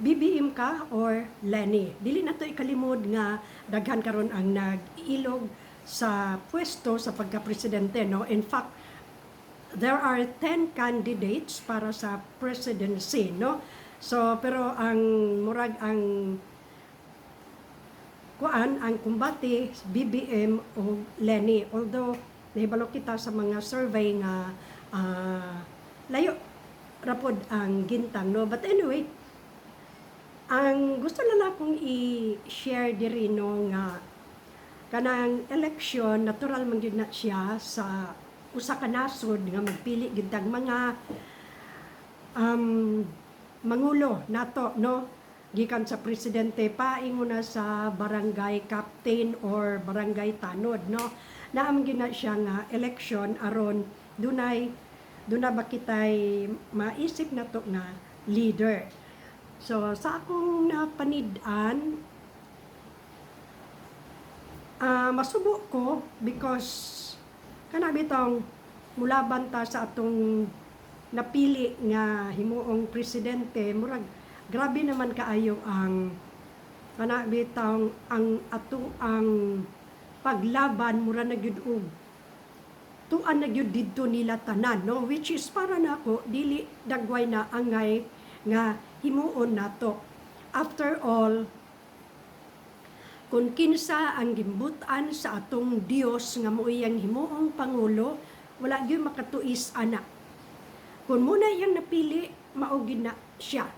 BBM ka or Leni. Dili na to ikalimod nga daghan karon ang nag-ilog sa pwesto sa pagka-presidente, no? In fact, there are 10 candidates para sa presidency, no? So pero ang murag ang kuan, ang kumbate, BBM o Leni, although nahibalo kita sa mga survey nga layo rapod ang gintang, no? But anyway, ang gusto na akong i-share diri, no, nga kanang election, natural man gyud na siya sa usa ka nasod nga magpili gyud tag mga mangulo nato, no, gikan sa presidente paingon na sa barangay captain or barangay tanod, no? Naa man gyud na siya nga election aron dunay duna ba kitay maisip nato nga leader. So sa akong napanid-an, masubo ko because kana bitong mulaban ta sa atong napili nga himuong presidente, murag grabe naman kaayo ang kana bitong ang ato ang paglaban, mura na gyud og tuan na gyud didto nila tanan, no? Which is para nako, dili dagway na angay nga himuon nato. After all, kung kinsa ang gimbut-an sa atong Dios nga mo'y himuong pangulo, wala gyud makatuis ana. Kung muna iyang napili, mao gyud na siya.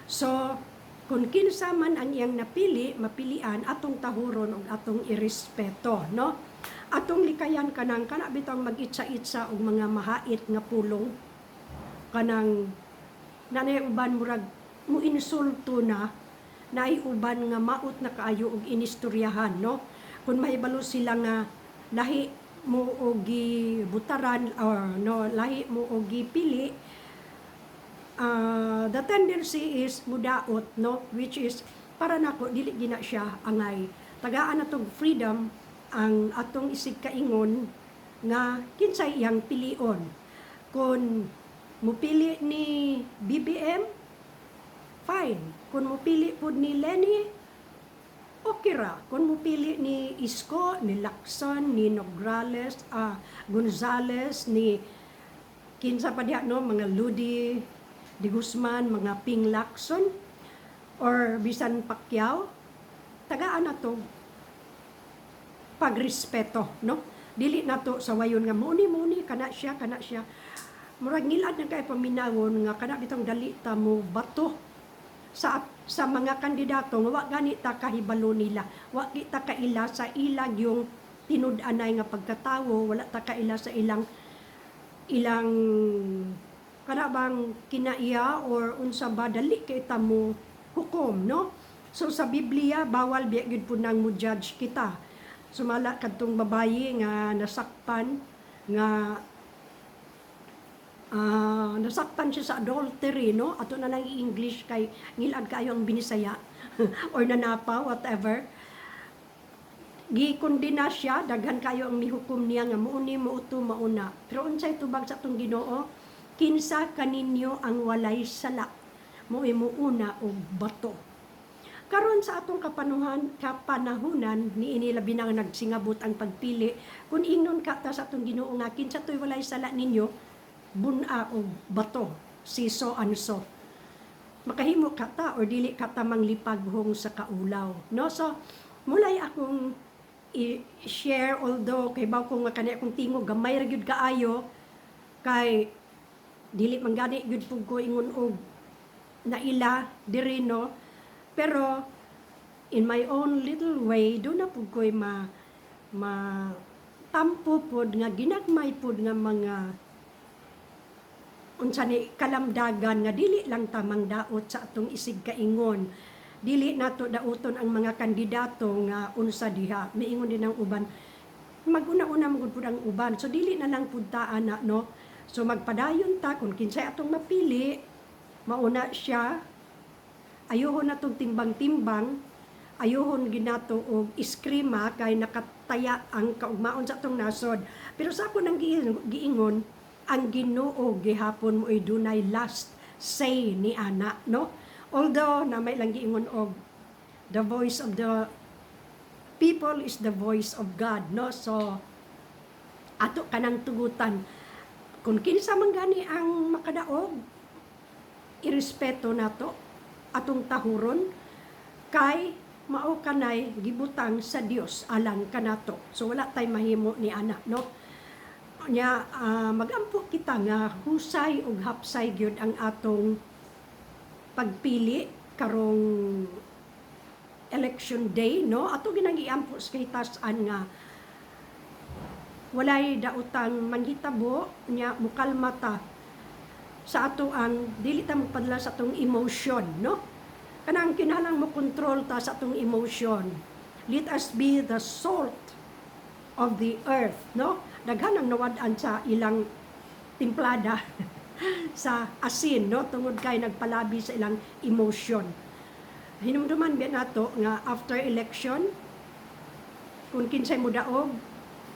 So kung kinsa man ang iyang napili, mapilian, atong tahuron ug atong irespeto, no? Atong likayan kanang kana bitong mag-itsa-itsa og mga mahait nga pulong, kanang nanay uban murag mo insulto na, naay uban nga maot na kaayo og inistoryahan, no? Kung mahibalo sila nga lahi mo og gibutaran or no, lahi mo og gipili, the tendency is mudaot, no? Which is para nako, dili gina siya angay. Tagaan natong freedom ang atong isig kaingon nga kinsay iyang pilion. Kung mupili ni BBM, fine. Kung mupili pud ni Leni, okay ra. Kung mupili ni Isko, ni Lacson, ni Nograles, Gonzales, ni kinsa pa diha, no, mga Ludi de Guzman, mga Ping Lacson, or bisan Pacquiao, tagaan na to pagrespeto, no? Dili na to sa wayon nga muni-muni, kana siya, kana siya. Murag ngilad na kay paminawon nga kana bitong dali ta mo bato sa mga kandidato nga wa gani ta kahibalo nila. Wa kita kaila sa ilang yung tinud-anay nga pagkatawo, wala ta kaila sa ilang ilang kana bang kinaiya or unsa ba, dali kay ta mo hukom, no? So sa Biblia, bawal biya gyud pud nang mo judge kita. Sumala kadtong babayi nga nasakpan nga nasakpan siya sa adultery, no? Ato na lang i-English kay ngilad kayo ang Binisaya or nanapa, whatever. Gikondena siya, daghan kayo ang mihukom niya nga muuni, muuto, mauna. Pero unsay tubag sa atong Ginoo? "Kinsa kaninyo ang walay sala, mo'y muuna og bato." Karon sa atong kapanuhan, kapanahunan niini, labi na nga nagsingabot ang pagpili, kung ingnon ka ta sa atong Ginoo nga kinsa to'y walay sala ninyo, bun-a og bato, siso anso. Makahimo ka ta or dili ka ta manglipaghong sa kaulaw, no? So mulay akong i-share, although kay baw ko nga kani akong tingog gamay ra gyud kaayo kay dili man gani gyud pud ko ingon og naila diri, no? Pero in my own little way, do na pud ko'y ma ma tampo pod nga ginagmay pod nga mga unsa ni kalamdagan nga dili lang tamang daot sa atong isig kaingon. Dili nato dauton ang mga kandidato nga unsa diha. Miingon din ang uban, maguna-una man gud pud ang uban, so dili na lang pud ta ana, no? So magpadayon ta kung kinsay atong mapili, mauna siya. Ayuhon natong timbang-timbang, ayuhon ginato og iskrima kay nakataya ang kaugmaon sa atong nasod. Pero sa ako nang giingon, ang Ginoo gihapon mo dunay last say ni ana, no? Although na may lang giingon og the voice of the people is the voice of God, no? So ato kanang tugutan kung kinsa man gani ang makadaog, irespeto nato, atong tahuron kay mao kanay gibutang sa Dios alang kanato. So wala tay mahimo ni ana, no? Nya magampo kita nga husay ug hapsay gyud ang atong pagpili karong election day, no? Ato ginang iampo sa kahitasan nga walay daotang manghitabo, nya mukalma ta sa ato ang dili ta magpadala sa atong emotion, no? Kanang kinahanglan mo kontrol ta sa atong emotion. Let us be the salt of the earth, no? Daghan ang nawad-an sa ilang timplada sa asin, no, tungod kay nagpalabi sa ilang emotion. Hinumduman biya nato nga after election, kung kinsay modaog,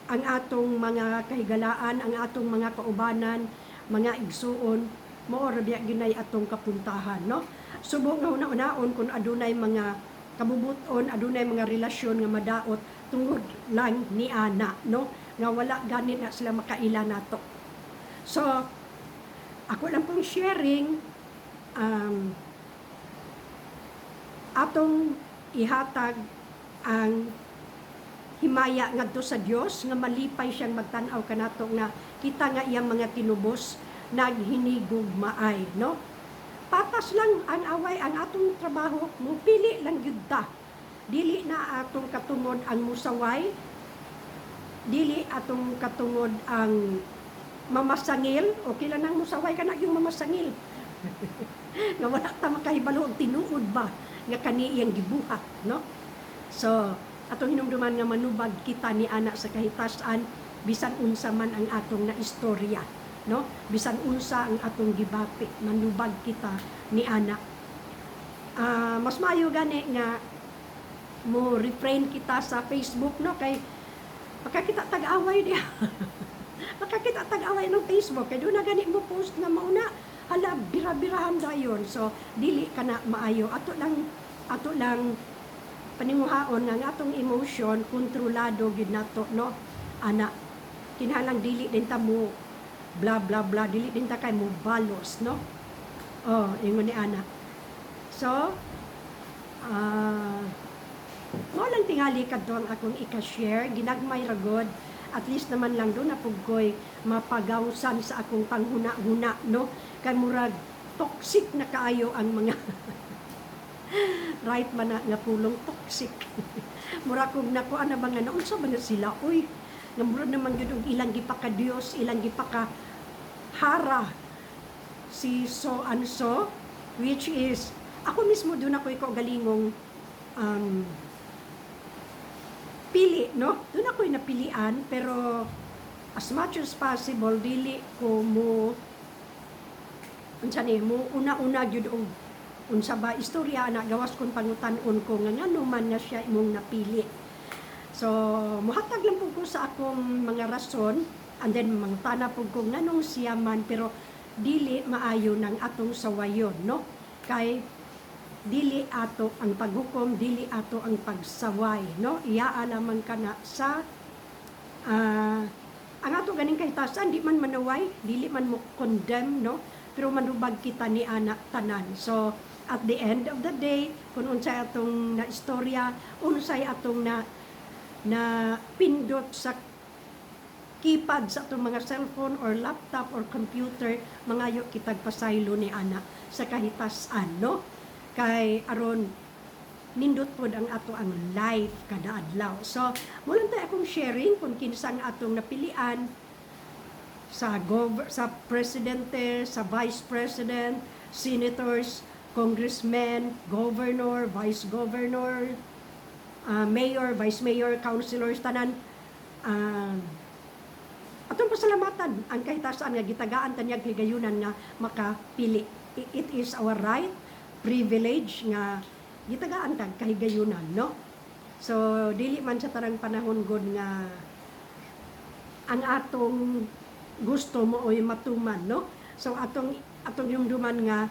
ang atong mga kahigalaan, ang atong mga kaubanan, mga igsuon, mao ra biya ginay atong kapuntahan, no? Subo nga una-unaon kung adunay mga kabubuton, adunay mga relasyon nga madaot tungod lang ni ana, no? Nga wala gani na sila makaila nato. So, ako lang pong sharing, atong ihatag ang himaya ngadto sa Dios nga malipay siyang magtan-aw kanato nga kita nga iyang mga tinubos naghinigugmaay, no? Patas lang ang away. Ang atong trabaho, mupili lang gyud ta. Dili na atong katungod ang musaway, dili atong katungod ang mamasangil. Okay lang nang musaway kana yung mamasangil nga wala ta makahibalo og tinuod ba nga kani iyang gibuhat, no? So atong hinumduman nga manubag kita ni ana sa kahitasan bisan unsa man ang atong na istorya, no? Bisan unsa ang atong gibati, manubag kita ni ana. Mas maayo gani nga mo refrain kita sa Facebook, no, kay makakita tag-away diha, makakita tag-away ng Facebook kay duna gani mo post nga mauna, hala, bira-birahan dayon. So dili kana maayo. Ato lang paninguhaon nga ang atong emotion kontrolado gid nato, no? Ana, kinahanglan dili din ta mo bla bla bla, dili din ta kay mo balos, no? Oh, ingon ni ana. So mao lang tingali kadto ang akong ika-share. Ginagmay ra gud. At least naman lang duna pud ko'y mapagawsan sa akong panghuna-huna, no? Kay murag toxic na kaayo ang mga, right man na nga pulong, toxic. Mura kog nakuha na ba nga naunsa ba na sila, uy, nga mura naman gyud og ilang gipaka Dios, ilang gipaka hara si so and so, which is ako mismo duna ko'y kaugalingong pili, no? Duna ko'y napilian, pero as much as possible dili ko mo, unsa ni mo, una-una gyud og unsa ba istorya ana, gawas kung pangutan-on ko nga ngano man nga siya imong napili. So muhatag lang pud ko sa akong mga rason and then mangutana pud ko nganong siya man, pero dili maayo ng atong sawayon, no? Kay dili ato ang paghukom, dili ato ang pagsaway, no? Iyaa lamang kana sa ang ato ganing kahitasan, di man manaway, dili man mo condemn, no? Pero manubag kita ni ana tanan. So at the end of the day, kung unsay atong na istorya, unsay atong na na pindot sa keypad sa atong mga cellphone or laptop or computer, mangayo kitag pasaylo ni ana sa kahitasan, no? Kay aron nindot pod ang ato ang life kada adlaw. So mao lang tay akong sharing kung kinsa ang atong napilian sa presidente, sa vice president, senators, congressmen, governor, vice governor, mayor, vice mayor, councilors, tanan, atong pasalamatan ang kahitasan nga gitagaan tanyag higayunan nga makapili. It is our right, privilege nga gitagaan tag kahigayunan, no? So dili man sa tanang panahon gud nga ang atong gusto mao'y matuman, no? So atong hinumduman nga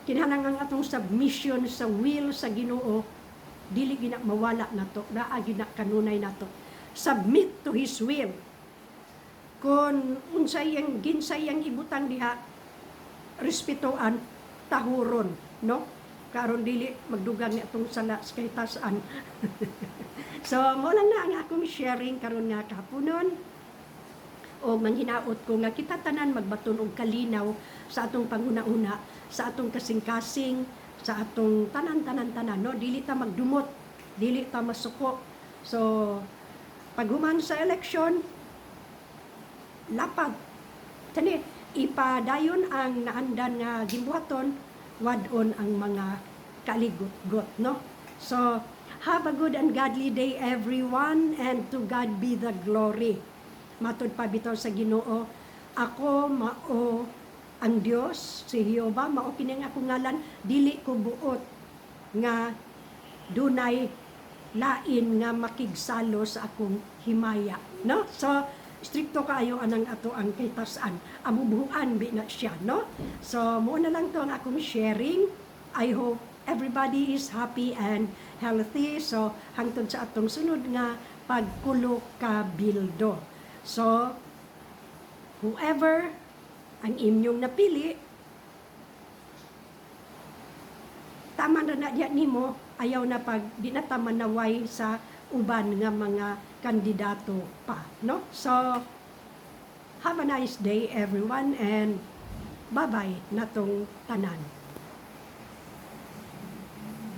Kinahanglan ang atong submission sa will sa Ginoo dili gina mawala nato, naa gyud na kanunay nato. Submit to His will. Kung unsay ang ginsay ang ibutang diha, respetuan, tahuron, no? Karon dili magdugang ni atong sala sa kahitasan. So mo lang na ang akong sharing karon nga kahaponon o manghinaot ko nga kita tanan magbaton og kalinaw sa atong panghuna-una, sa atong kasing-kasing, sa atong tanan-tanan-tanan, no? Dili ta magdumot, dili ta masuko. So paghuman sa election, lapad kani, ipadayon ang naandan nga gimbuhaton, wad-on ang mga kaligot-got, no? So have a good and godly day, everyone, and to God be the glory. Matud pa bitaw sa Ginoo, "Ako mao ang Dios, si Jehova, mao kini ang akong ngalan, dili ko buot nga dunay lain nga makigsalo sa akong himaya," no? So strikto kaayo anang ato ang kahitasan, amubuhan bi na siya, no? So mo na lang to ang akong sharing. I hope everybody is happy and healthy. So hangtod sa atong sunod nga pagkulo kabildo. So whoever ang inyong napili, tama na na diya nimo, ayaw na pag di na ta manaway sa uban nga mga kandidato pa, no? So have a nice day, everyone, and bye-bye natong tanan.